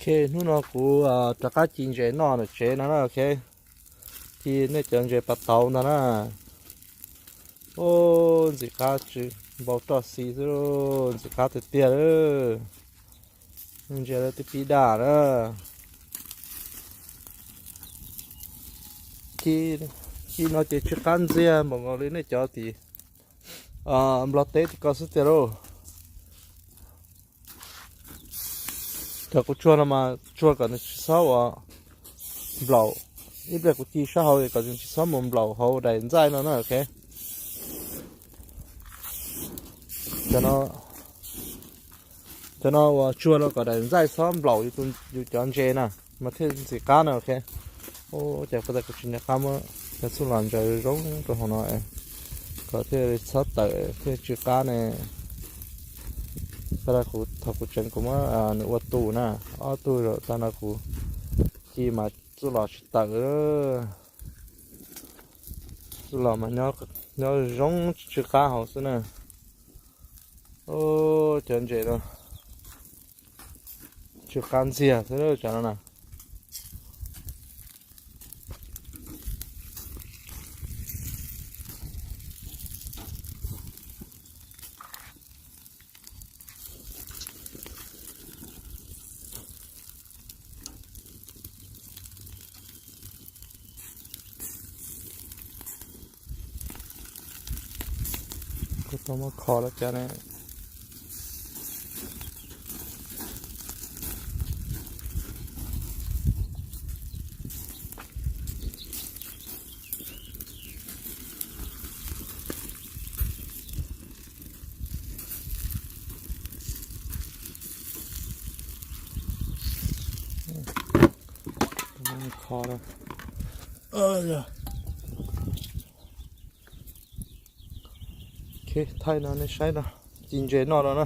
Ok, hnub no kuv rov qab ci ntses noj ntawm tsev no na, ok. Ci nej cov ntses pas tauv ntag na. Ntxim qab tsis npau roj xi xwb, ntxim qab tiag tiag lawm. Ntses lawv twb pib daj na. Ci no ces tsw qab ntxiag npaum nkaus li nej cov tim Nplog teb tim ko xwb tiag lauj. Cov kuv tsuag no mas tsuag kom nws tsis txhob ua nplaum. Ib pliag kuv ci sab hauv kom nws tsis txhob mus nplaum hauv daim ntxaij no na, ok. Cov no uas tsuag no kom daim ntxaij txhob nplaum yus cov ntses na, mas thiaj ntxim qab na, ok. Ua cas kuv tsis nco qab muab cov txuj lom ntsaws zoo rau hauv no kom thiaj li txhob tawm thiaj tsw qab ne. Tag kuv thaum kuv tseem kuv muab nws ua tus na, ob tug zaum tag no kuv ci mas txuj lom tsis tawm. Txuj lom mas nyob zoo tsw qab hauv xwb na. Cov ntses no tsw qab ntxiag xwb cov no na. Kuv tau muab kho lawm cov ne. Kho, thaij no nej saib no, ci ntses noj no na.